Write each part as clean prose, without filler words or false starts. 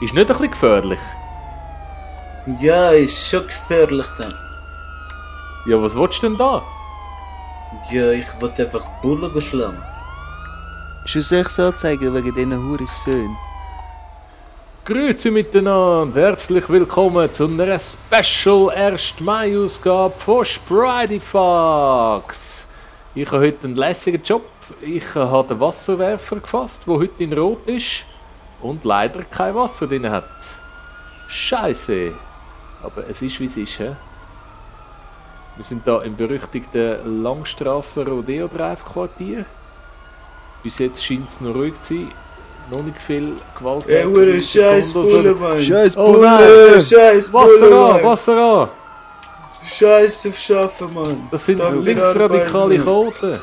Ist nicht ein bisschen gefährlich? Ja, ist schon gefährlich dann. Ja, was willst du denn da? Ja, ich wollte einfach Bullen schlagen. Ist es echt so zeigen wegen diesen Hurensöhnen? Grüezi miteinander, herzlich willkommen zu einer Special 1. Mai-Ausgabe von Spridefox. Ich habe heute einen lässigen Job. Ich habe den Wasserwerfer gefasst, der heute in Rot ist und leider kein Wasser drin hat. Scheiße. Aber es ist wie es ist, he? Wir sind hier im berüchtigten Langstrasse Rodeo Drive Quartier. Bis jetzt scheint es noch ruhig zu sein. Noch nicht viel Gewalt. Ey, hure scheiß Bulle, Mann. Scheiß Oh Bulle! nein! Scheiß Wasser Bulle, an! Mann. Wasser an! Scheiß auf Schaffen, Mann. Das sind Tag linksradikale arbeiten. Choten.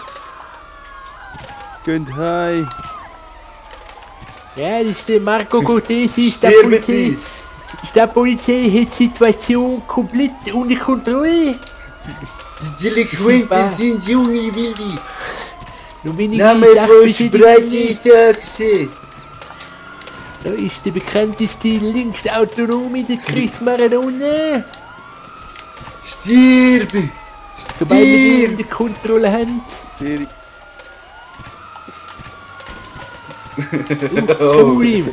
Geht heim! Ja, das ist der Marco Cortesi, ist der Sterben Polizei. Sie. Die Polizei hat die Situation komplett unter Kontrolle. Die Delinquenten sind junge Willi. Nur wenige Name von Sachbeschädigte. Spreite-Taxi. Da ist der bekannteste Linksautonome, der Chris Maradona. Stirbe. Sobald wir ihn unter Kontrolle haben. Fertig. Oh, Sorry.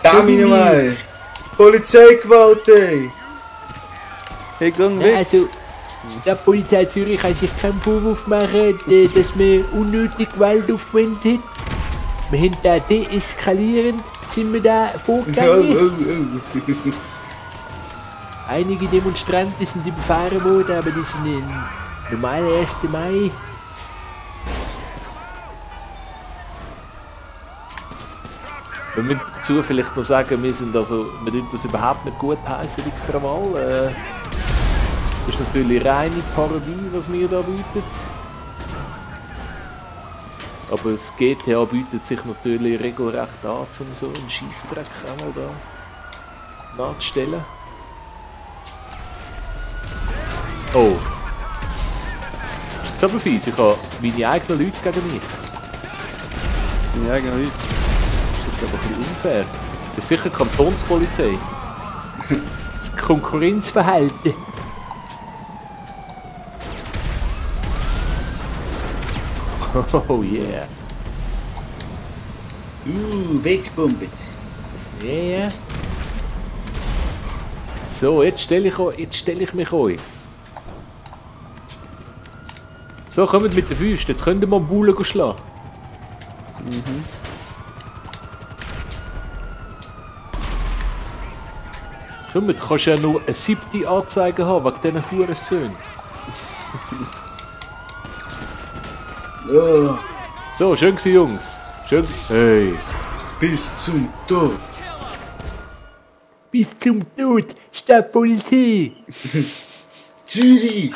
Dammi mal. Polizeigewalt, ey. Hey, gang Ja, weg! also, der Polizei Zürich kann sich keinen Vorwurf machen, dass man unnötig Gewalt aufgewendet hat. Wir haben da deeskalierend, sind wir da vorgegangen. Einige Demonstranten sind überfahren worden, aber das sind ein normaler 1. Mai. Wir müssen dazu vielleicht noch sagen, wir tun das überhaupt nicht gut heißen, die Krawall. Das ist natürlich reine Parodie, was wir da bieten. Aber das GTA bietet sich natürlich regelrecht an, um so einen Scheissdreck einmal da nachzustellen. Oh. Das ist jetzt aber fies, ich habe meine eigenen Leute gegen mich. Deine eigenen Leute. Das ist aber ein bisschen unfair. Das ist sicher Kantonspolizei. Das Konkurrenzverhalten. Oh yeah. Wegbombet. Ja, ja. So, jetzt stelle ich mich euch. So, kommt mit den Füßen. Jetzt könnt ihr mal einen Bullen schlagen. Komm, du kannst ja nur eine 7. Anzeige haben wegen diesen Hurensöhnen. Oh, So, schön gewesen, Jungs. Schön. Hey. bis zum Tod. Bis zum Tod, Stadtpolizei. Zürich.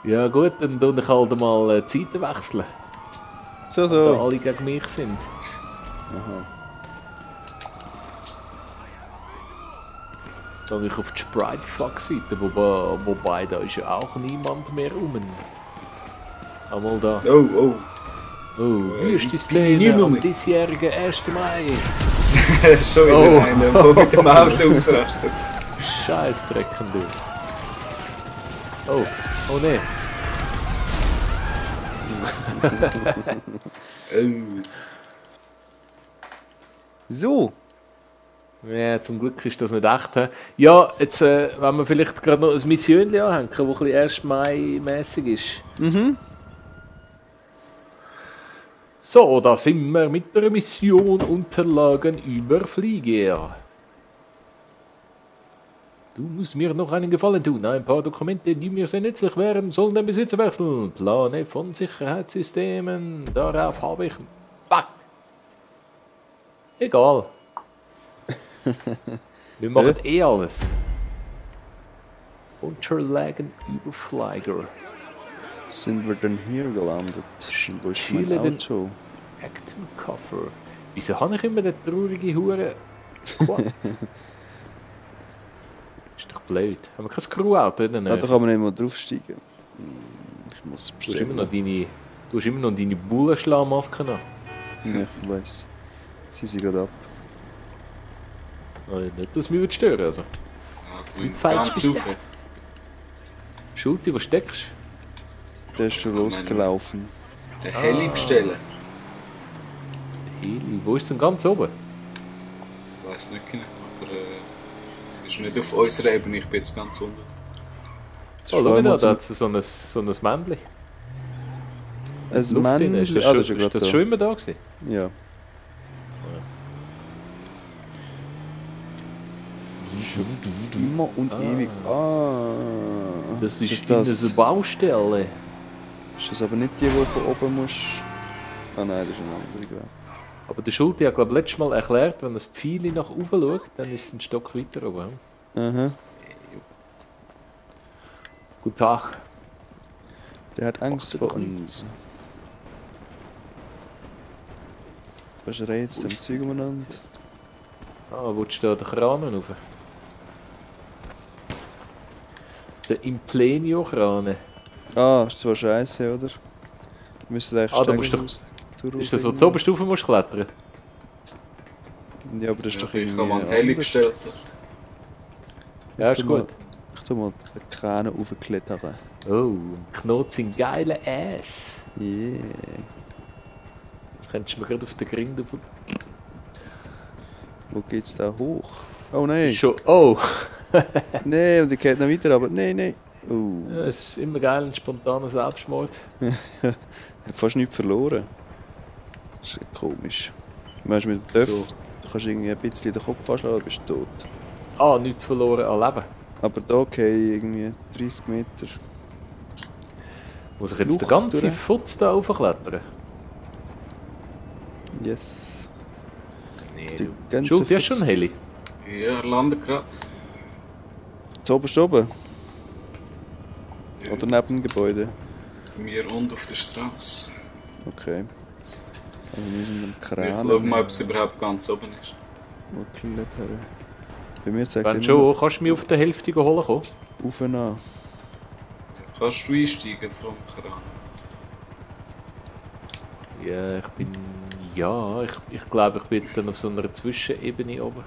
Ja gut, dann tue ich halt mal Zeiten wechseln. So, Da so. alle gegen mich sind. Dann gehe ich auf die Sprite-Fuck-Seite, wobei da ist ja auch niemand mehr rum. Einmal da. Oh, Oh, wüste jetzt bin ich nie Szene am rum. diesjährigen 1. Mai. oh. Schon wieder Oh. einer, der mit dem Auto ausrastet. Scheißdrecken, du. Oh, oh ne. Oh. So. Ja, zum Glück ist das nicht echt. He? Ja, jetzt, wenn wir vielleicht gerade noch ein Missionchen anhängen, das ein bisschen 1. Mai-mässig ist. So, da sind wir mit der Mission Unterlagen über Flieger. Du musst mir noch einen Gefallen tun. Ein paar Dokumente, die mir sehr nützlich wären, sollen den Besitzer wechseln. Plane von Sicherheitssystemen. Darauf habe ich... Fuck! Egal. Wir machen eh alles. Unterlagen über Flieger. Sind wir denn hier gelandet? Wo ist mein Chile den- Auto? Acton-Koffer. Wieso habe ich immer den traurigen Hure? Quad? Ist doch blöd. Haben wir kein Screw-Auto in der Ja, Nähe? da kann man nicht mal draufsteigen. Ich muss Du hast immer bestellen. noch deine Bullenschlagmaske an. Ja, ich weiss. Sie sind gerade ab. Nicht, dass mich stören also. Ah, du ihn Falsch ganz verstanden. rauf. Schulti, wo steckst Der ist schon losgelaufen. Ein Heli bestellen. du? Heli, wo ist denn ganz oben? Ich weiß nicht genau, aber es ist nicht auf unserer Ebene, ich bin jetzt ganz unten. Oh, schau mal, da hat so ein Männchen. Ein Mann. Ist das, Ah, schon, das ist ja ist gerade das da. schon immer da gewesen? Ja. Immer und ewig. Ah. Das ist das? eine Baustelle. Ist das aber nicht die, die du von oben musst? Ah nein, das ist eine andere, glaube ich. Aber der Schulti hat, glaube ich, letztes Mal erklärt, wenn das Pfeil nach oben schaut, dann ist es ein Stock weiter oben. Aha. Guten Tag. Der hat Angst Achtet vor doch nicht. uns. Was reizt dem Zeug umeinander? Ah, willst du da den Kran rauf? Der Implenio-Kran. Ah, ist zwar scheiße, oder? Wir müssen eigentlich Ah, da musst du Ist das, wo du oben rauf musst klettern? Ja, aber das ist Ja, doch ich irgendwie habe mal einen Heli anders. bestellt. Ja, ist gut. Ich tu mal den Kran raufklettern. Oh, ein Knot in geilen Ass. Yeah. Jetzt könntest du mir gerade auf den Grind rauf. Wo geht's da hoch? Oh nein! Schon. Oh! Nein, und die geht noch weiter, aber nein, nein. Ja, es ist immer geil, ein spontaner Selbstmord. Hat fast nichts verloren. Das ist komisch. Weißt du, mit dem Töff, So. du kannst irgendwie ein bisschen den Kopf anschlagen, dann bist du tot. Ah, nichts verloren an Leben. Aber da okay, irgendwie 30 Meter. Muss ich Das jetzt den Luch ganzen durch. Futz da raufklettern? Yes. Nee, Die du. ganze Schuld, du hast Futz. schon einen Heli. Ja, er landet gerade. Zu oben. Ja, Oder neben dem Gebäude. mir und auf der Straße. Okay. Also wir sind am Ich Kran. schaue mal, ob es überhaupt ganz oben ist. Wo klettern. Bei mir zeigt Wenn es schon, kannst du mich auf der Hälfte holen kommen? auf und an. Kannst du einsteigen vom Kran? Ja, ich bin... Ja, ich glaube, ich bin jetzt dann auf so einer Zwischenebene oben.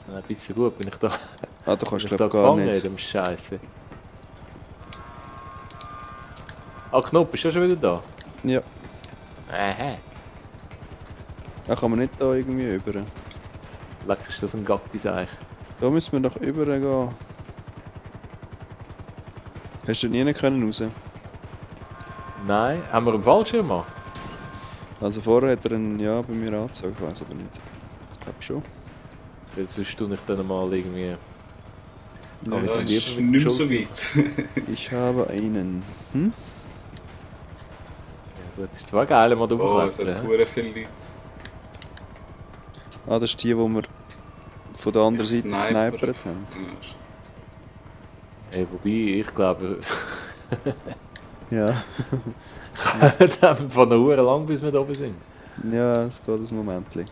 Ein bisschen gut, bin ich da, Ah, du kannst bin ich da glaube gar gefangen in nicht. dem Scheiße. Ah, Knopf, ist ja schon wieder da? Ja. Aha. Da kann man nicht da irgendwie über. Leck, ist das ein Gappis eigentlich? Da müssen wir doch übergehen. Hast du nie können raus? Nein, haben wir einen Fallschirm an? Also vorher hat er einen, ja, bei mir angezogen, ich weiß aber nicht. Ich glaube schon. Weil sonst tue ich dann mal irgendwie... Ja, ich Ja, dann ist lieber mit nicht mehr so Schuld- weit. ich habe einen. Hm? Ja gut, ist zwar geil, mal Oh, es hochklettern. hat hä? verdammt viele Leute. Ah, das ist die, die wir von der anderen Seite Sniper. gesnipert haben. Hey, wobei, ich glaube... Ja. das haben von einer Uhr lang, bis wir da oben sind. Ja, es geht ein Momentchen.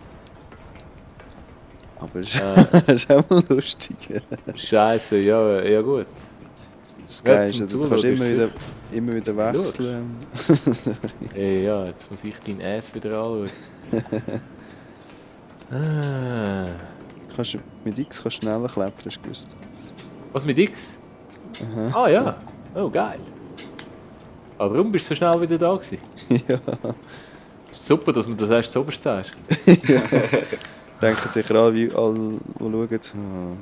Aber es ist auch mal lustig. Scheiße, ja, ja gut. Das Ja, Geile ist, zum also, du kannst Zuschauen immer wieder wechseln. Hey, ja, jetzt muss ich dein Ass wieder anschauen. Ah. Kannst du, mit X kannst du schneller klettern, hast du gewusst? Was mit X? Aha. Ah ja, oh geil. Ah, warum bist du so schnell wieder da gewesen? Ja. Super, dass du mir das erst zu oberst sagst. Denken sicher alle, wie alle, die schauen, oh,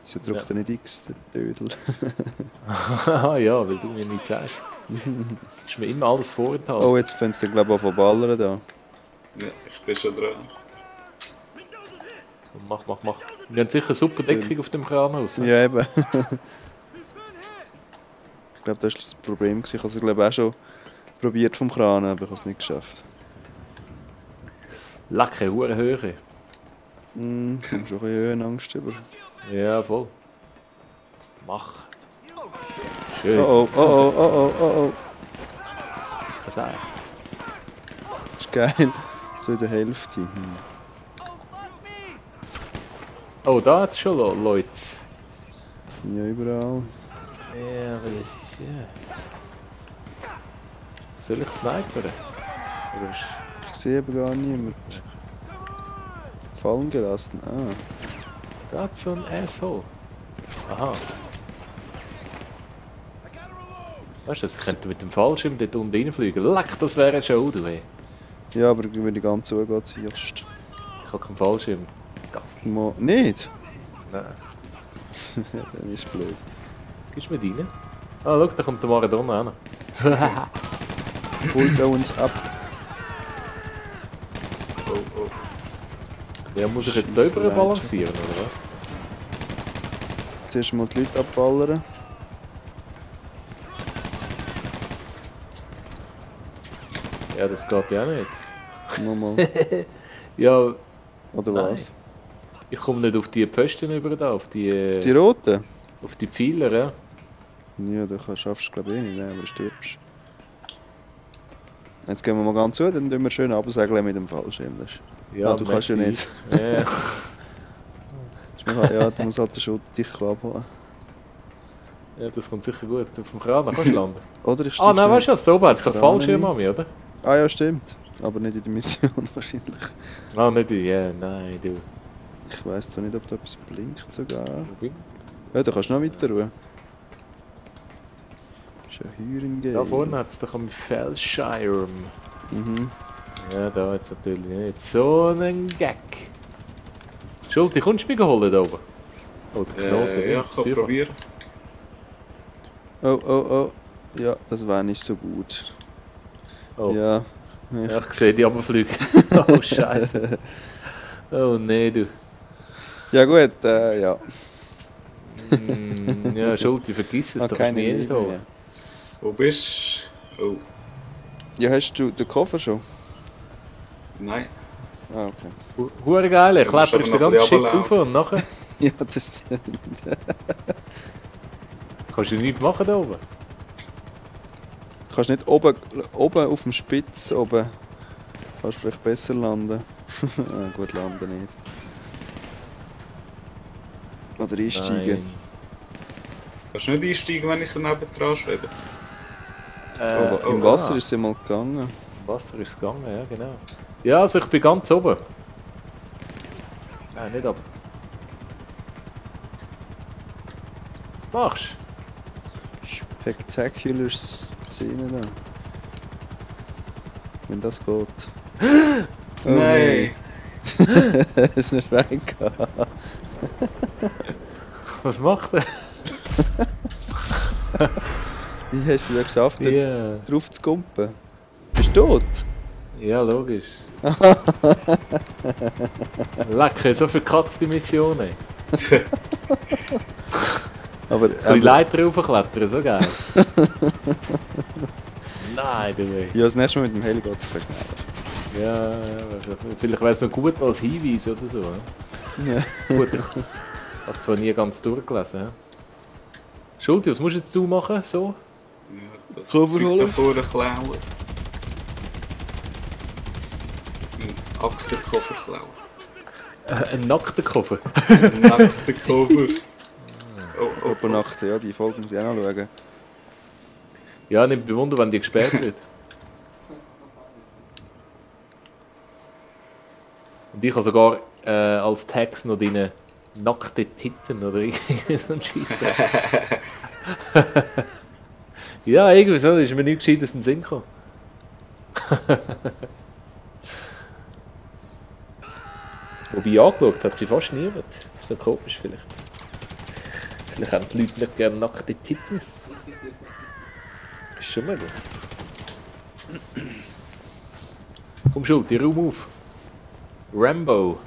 wieso drückt er nicht X, der Dödel. Ah ja, weil du mir nichts sagst. Das ist mir immer alles vorenthalten. Oh, jetzt fängt es glaube ich an zu ballern da. Ja, ich bin schon dran. Mach. Wir haben sicher eine super Deckung auf dem Kranhaus. Ja, eben. Ich glaube, das war das Problem. Ich habe es glaube auch schon probiert vom Kran, aber ich habe es nicht geschafft. Lecker, hohe Höhe. Ich habe schon ein bisschen Höhenangst über. Ja, voll. Mach. Schön. Oh oh, oh oh, oh oh, oh oh. Kann sein. Das ist geil. So in der Hälfte. Oh, da hat es schon Leute. Ja, überall. Ja, aber das ist ja. Soll ich snipern? Oder ist... Ich sehe aber gar niemand. Fallen gelassen. Ah. Da hat so ein Asshole. Aha. Weißt du, ich könnte mit dem Fallschirm dort unten reinfliegen. Leck, das wäre eine Show, du ey. Ja, aber wenn ich ganz zugehen zuerst. Ich habe keinen Fallschirm. Nicht? Nein. Dann ist blöd. Gehst du mit rein? Ah, schau, da kommt der Maradona hin. Holt er uns ab. Oh, oh. Ja, muss ich jetzt da Scheisse drüber balancieren, oder was? Zuerst mal die Leute abballern. Ja, das geht ja nicht. Nochmal. Ja, Oder Nein. was? ich komme nicht auf die Pfosten über da, auf die Die roten? auf die Pfeiler, ja. Ja, du schaffst es glaube ich eh nicht, aber du stirbst. Jetzt gehen wir mal ganz zu, dann tun wir schön absegeln mit dem Fallschirm. Das ist... Ja, du kannst ja merci. nicht. Ja. Ja, du musst halt den Schutt dich abholen. Ja, das kommt sicher gut. Auf dem Kran kannst du landen. Oder ich Ah, nein, weißt du was? Da oben hat es einen Kran Fallschirm rein. an mir, oder? Ah ja, stimmt. Aber nicht in der Mission wahrscheinlich. Ah, nicht die, ja, nein, du. Ich weiss zwar nicht, ob da etwas blinkt sogar. Wo bin Ja, da kannst du noch weiter ruhen. Ist ja Hüringel. Da vorne hat es doch einen Fellschirm. Mhm. Ja, da jetzt natürlich nicht. So einen Gag. Schulti, kommst du mich holen da oben? Oh, der Knoten, Ja, ich kann super. probieren. Oh, oh, oh. Ja, das war nicht so gut. Oh. Ja. Ja, ich sehe die runterfliegen. Oh, Scheiße. Oh, nee, du. Ja gut, ja. Ja, Schulti, vergiss es Ah, doch keine nie Liebe da. mehr. Wo bist du? Oh, Ja, hast du den Koffer schon? nein. Ah, okay. Hure geil, Du musst kletterst aber den noch ganzen ein Shit bisschen rauf und nachher Ja, das... kannst du nichts machen da oben. Du kannst nicht oben auf dem Spitz oben. Kannst vielleicht besser landen. Ah, gut, landen nicht. Oder einsteigen. Nein. Kannst du nicht einsteigen, wenn ich so nebendran schwebe? Aber oh, im Wasser ah, ist sie mal gegangen. Im Wasser ist es gegangen, ja genau. Ja, also ich bin ganz oben. Nein, nicht oben. Was machst Spectacular Szene da. Wenn das geht. Oh, Nein! Es ist ein Schwein gehabt. du? Was macht er? Wie hast du das geschafft, dort Ja, drauf zu kumpen? Bist du tot? ja, logisch. Lecker, so verkatzte Missionen. Aber, Die Leiter raufklettern, so geil. Nein, du ey. ja, das nächste Mal mit dem Heli geht es vielleicht Ja, vielleicht wäre es noch gut als Hinweis oder so. schneller. Ja. Gut, ich habe zwar nie ganz durchgelesen. He? Schulti, was musst jetzt du machen? So? Ja, das Koffer Zeug holen? da vorne klauen. Einen Aktenkoffer klauen. Ein nackter Koffer. Einen Aktenkoffer. Oh, oh, oh. Obernacht, ja, die Folge muss ich auch noch schauen. Ja, nicht bewundern, wenn die gesperrt wird. Und ich habe sogar als Text noch deine nackte Titten oder irgendwie so ein Scheiß. Ja, irgendwie so, da ist mir nichts Gescheites in den Sinn gekommen. Wobei angeschaut hat sie fast niemand. Das ist noch komisch vielleicht. Vielleicht haben die Leute nicht gerne nackte Titten. Ist schon möglich. Komm Schulti, Raum auf. Rambo.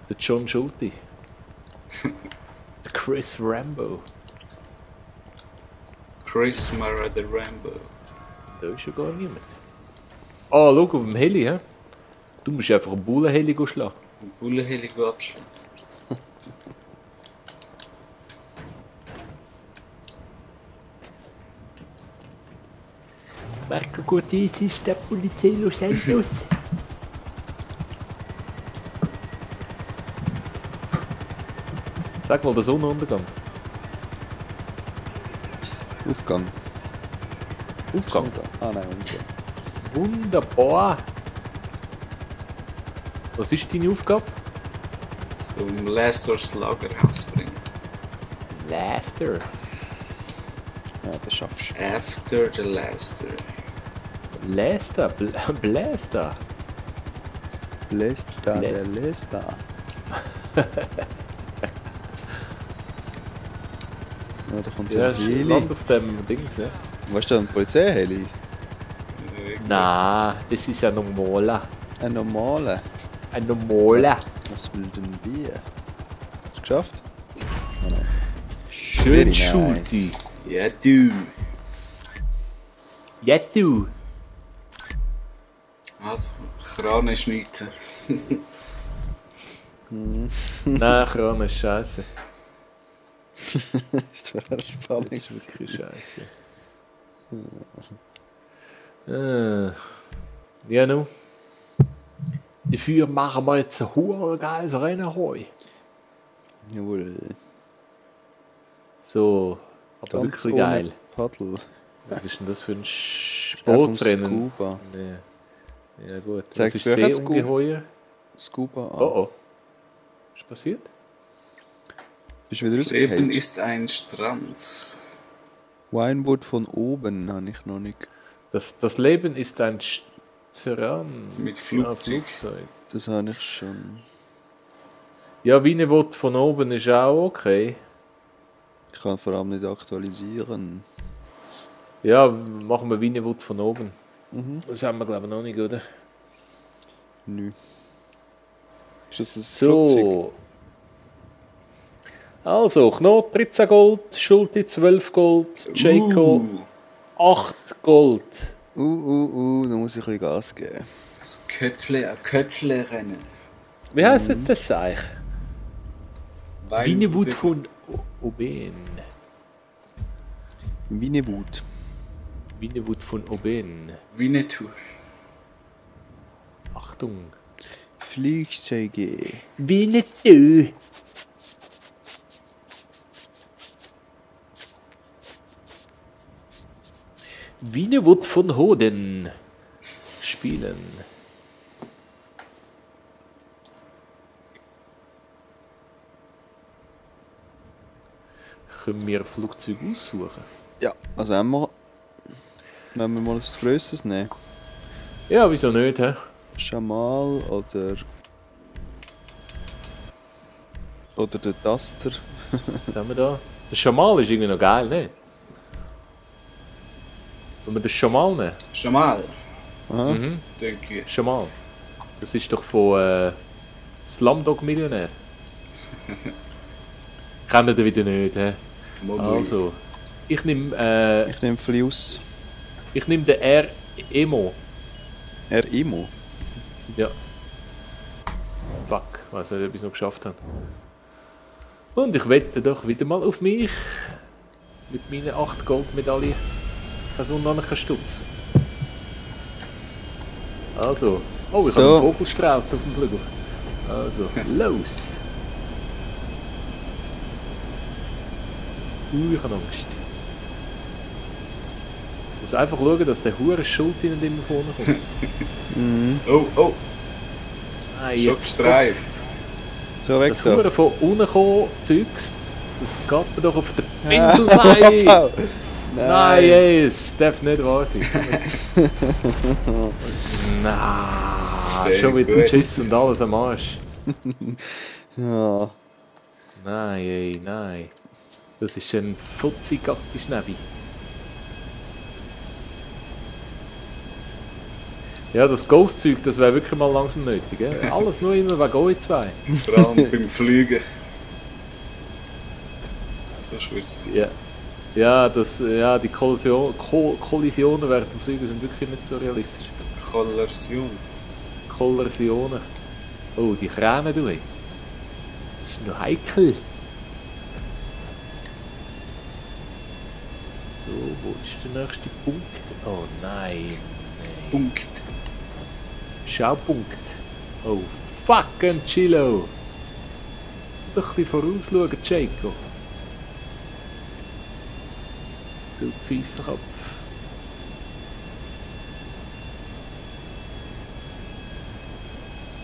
Der John Schulte. Der Chris Rambo. Chris Mara the Rambo. Da ist ja gar niemand. Ah, schau, auf dem Heli, hä? Du musst einfach einen Bullenheli schlagen. Ein Bullenheli abschlagen. Marco Cortez ist der Polizei Los Angeles. Sag mal, der Sonnenuntergang. Aufgang. Aufgang. Ah nein, unten. Wunderbar. Was ist deine Aufgabe? Zum Lesters Lagerhaus bringen. Laster. Ja, das schaffst du. After the Lester. Blaster. Blaster. Lässt da, Lä- der lässt da. Ja, da kommt Ja, ja ein Heli. Land auf dem Dings, ne? Weißt du, ein Polizeiheli? Nein, das ist ein normaler. Ein normaler. Ein normaler. Was will denn wir? Hast du geschafft? Oh nein. Schön Very Schulti. Ja, du. Ja, du. Also, Kran ist nichts. Nein, Kran ist scheiße. Ist zwar spannend. Das ist wirklich scheiße. Ja, nu. Dafür machen wir jetzt ein hoher geiles Rennen heu. Jawohl. So, aber Ganz wirklich ohne geil. Paddel. Was ist denn das für ein Der vom Sportsrennen? Scuba. Nee. Ja gut, das Zeig's ist mir sehr ein Scuba. ungeheuer. Scuba an. Oh oh. Was ist passiert? Bist du wieder Das Leben rausgehängt? ist ein Strand. Winewood von oben habe ich noch nicht. Das Leben ist ein Strand. Mit Flugzeug. Das habe ich schon. Ja, Wienerwort von oben ist auch okay. Ich kann vor allem nicht aktualisieren. Ja, machen wir Wienerwort von oben. Mhm. Das haben wir glaube ich noch nicht, oder? Nö. Ist das ein Flugzeug? So. Also, Knot 13 Gold, Schulte 12 Gold, Jaco 8 Gold. Da muss ich ein bisschen Gas geben. Das Köpfle-Rennen. Wie heisst jetzt das eigentlich? Wienerwut Weinbude- von Oben. Winewood. Wienerwut von Oben. Winnetou. Achtung. Flugzeuge. Winnetou. Wienerwut von Hoden. Spielen. Können wir Flugzeug aussuchen? Ja, also haben wir. Wenn wir mal etwas Größeres nehmen. Ja, wieso nicht, hä? Schamal oder. Oder der Duster. Was haben wir da? Der Schamal ist irgendwie noch geil, ne? Wenn wir den Schamal nehmen? Schon mal. Aha. Mhm. Denke ich. Schamal. Das ist doch von Slumdog Millionär. Kennen ihr wieder nicht, hä? Mobile. Also, ich nehme Ich nehme Flius. den R Emo. Imo. Ja. Fuck, weiß nicht, ob ich es noch geschafft habe. Und ich wette doch wieder mal auf mich. Mit meinen 8 Goldmedaillen. Kein Wunder, kein Stutz. Also. Oh, ich So. habe einen Vogelstrauß auf dem Flügel. Also, los. Ich habe Angst. Ich muss einfach schauen, dass der hure Schuld nicht immer vorne kommt. Oh, Nein, Schockstreif. So, weg Das da. Huren von unten kommen Zeugs, das geht mir doch auf den Pinsel sein! Wow. Nein, ey, es darf nicht wahr sein. Nein, Sehr schon mit dem gut. Schiss und alles am Arsch. Ja. Nein, ey, nein. Das ist ein Fuzzi-Gacki-Schnebi. Ja, das Ghost-Zeug, das wäre wirklich mal langsam nötig. Gell? Alles nur immer wegen euch zwei. Vor allem beim Fliegen. So schwer zu sein. Ja. Ja, die Kollisionen während dem Fliegen sind wirklich nicht so realistisch. Kollision. Kollisionen. Oh, die Kräne, du. Das ist noch heikel. So, wo ist der nächste Punkt? Oh nein. Punkt. Schaupunkt. Oh, fucking Chillo. Doch ein bisschen vorausschauen, Jaco. Du Pfeifenkopf.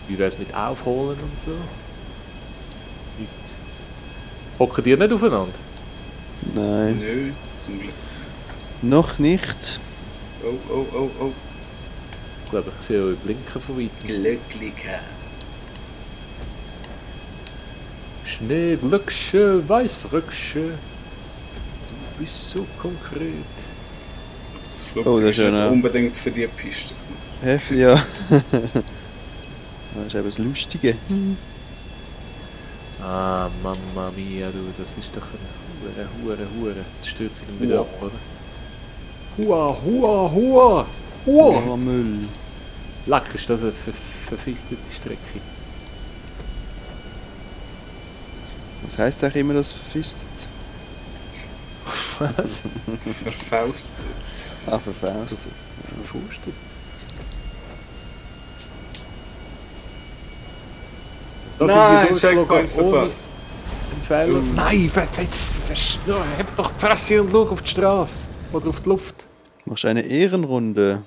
Wie wär's mit Aufholen und so? Hocken die nicht aufeinander? Nein, Nö, zum Glück. noch nicht. Oh, oh, oh, oh. Ich glaube, ich sehe euch blinken von weitem. Glücklicher. Schneeglöckchen, Weißröckchen. Du bist so konkret. Das Oh, Flugzeug das ist ist ja nicht noch- unbedingt für die Piste. Heftig, ja. Das ist eben das Lustige. Ah, Mamma mia, du, das ist doch eine Hure. Das stürzt sich wieder ab, oder? Hua! Oh, Müll. Leck, ist das eine verfistete Strecke. Was heisst eigentlich immer das verfistet? Was? Verfaustet. Ah, verfaustet. Verfustet? Da sind wir Nein, durchgeflogen, Checkpoint ohne verpasst. einen Fehler. Nein, hab doch die Fresse und schau auf die Straße. Oder auf die Luft. Machst du eine Ehrenrunde?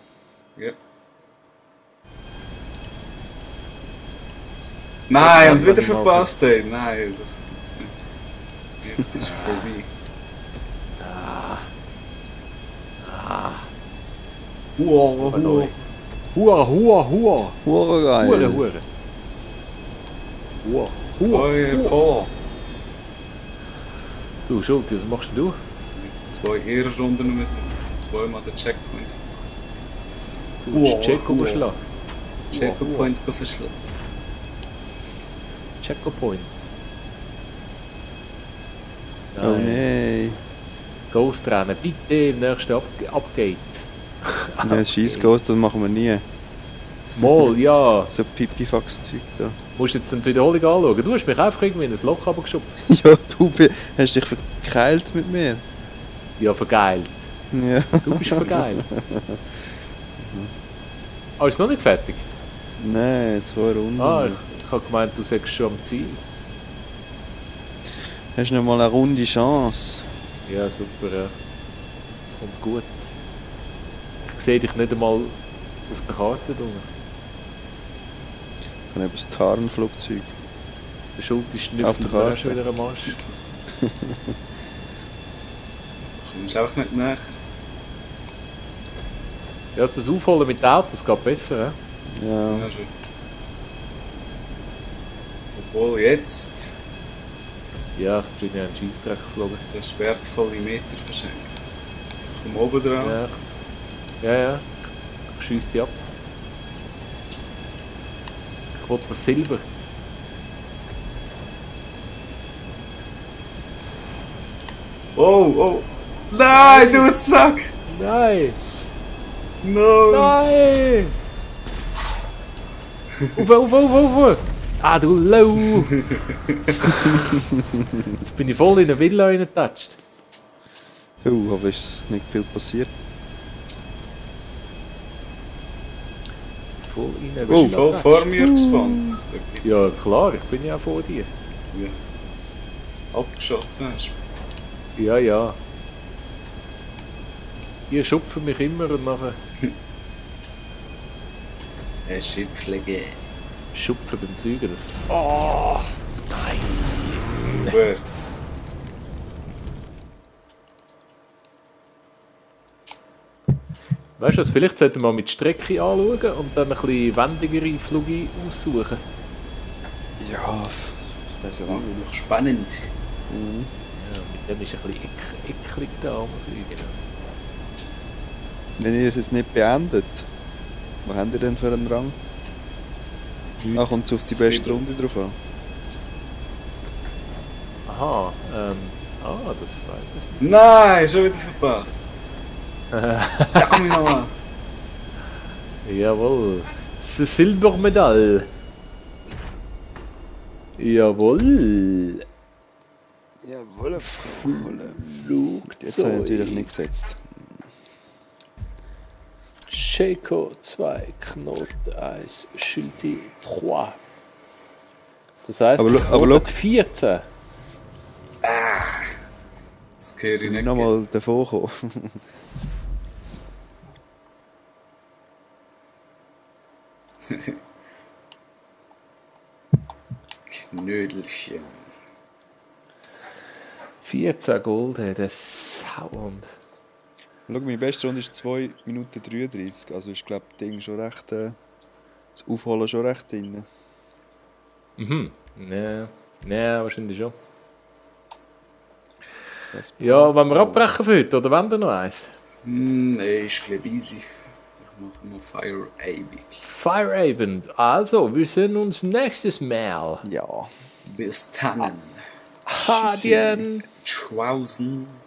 Ja. Nein, und Das wieder kann ich mal verpasst, ey. Nein, das gibt's nicht. Jetzt ist es vorbei. Wow, Hua! Hure geil. Hure! Hua! Paul. Du, Schulti, was machst denn du? 2 Ehrenrunden müssen wir. 2-mal den Checkpoint verpasst. Du hast Checo überschlagen. Checkpoint verschlagen. Checkpoint. Oh nein. Ghost rennen, bitte im nächsten Upgate. Nein, das Scheissghost, das machen wir nie. Mal, ja. So Pipifax-Zeug da. Musst jetzt eine Wiederholung anschauen. Du hast mich einfach irgendwie in ein Loch abgeschubst. Ja, du hast dich verkeilt mit mir. Ja, vergeilt. Ja. Du bist vergeilt. Ah, ist noch nicht fertig? Nein, 2 Runden. Ich habe gemeint, du sagst schon am Ziel. Hast noch mal eine runde Chance. Ja, super, ja. Das kommt gut. Ich sehe dich nicht einmal auf der Karte drunter. Ich habe eben das Tarnflugzeug. Der Schulti Auf der schnüffelt Karte. auch schon wieder am Arsch. Kommst auch nicht näher. Ja, also das Aufholen mit Autos geht besser, ja? Ja. Ja, schon. Obwohl jetzt Ja, ich bin ja in den Scheissdreck geflogen. hast du wertvolle Meter verschenkt. Ich komme oben dran. Ja. Ich schiesse die ab. Ich will das Silber. Oh! Nein, du Sack! Nein! No! Nein! Auf! Ah, du Lau! Jetzt bin ich voll in eine Villa reingetatscht. Oh, aber ist nicht viel passiert. Voll in eine Du bist Villa voll getatscht. vor mir gespannt. Da gibt's Ja, klar, ich bin ja auch vor dir. ja. Abgeschossen hast. Ja. Ihr schupfen mich immer und nachher Ein Schipflege. schupfen beim Fliegen. Das... Oh! Nein! Super. Weißt du was, vielleicht sollten wir mal mit Strecke anschauen und dann ein bisschen wendigere Flüge aussuchen. Ja, das ist ja Macht es doch spannend. Ja, mit dem ist ein bisschen eklig da am Fliegen. Wenn ihr es jetzt nicht beendet, was habt ihr denn für einen Rang? Ah, kommt es auf die beste 7. Runde drauf an? Aha, das weiß ich nicht. Nein, schon wieder verpasst. Verdammt nochmal. Jawohl. Silbermedaille. Jawohl. Jawohl, jetzt habe ich natürlich nicht gesetzt. Checo 2, Knot 1, Schilti 3. Das heisst, Aber Knoten look. 14. Das gehöre ich nicht. Nochmal davor kommen. Knödelchen. 14 Gold, das Sauhund. Schau, meine beste Runde ist 2 Minuten 33. Also ist, glaube ich, Ding schon recht. Das Aufholen schon recht drin. Mhm. Ja, wahrscheinlich schon. Das Ja, wollen wir abbrechen für heute, oder wollen wir noch eins? Nein, ist glaube easy. Ich mache mal Fire Abig. Firehaven. Also, wir sehen uns nächstes Mal. Ja. Bis dann. Hadien. Tschaußen.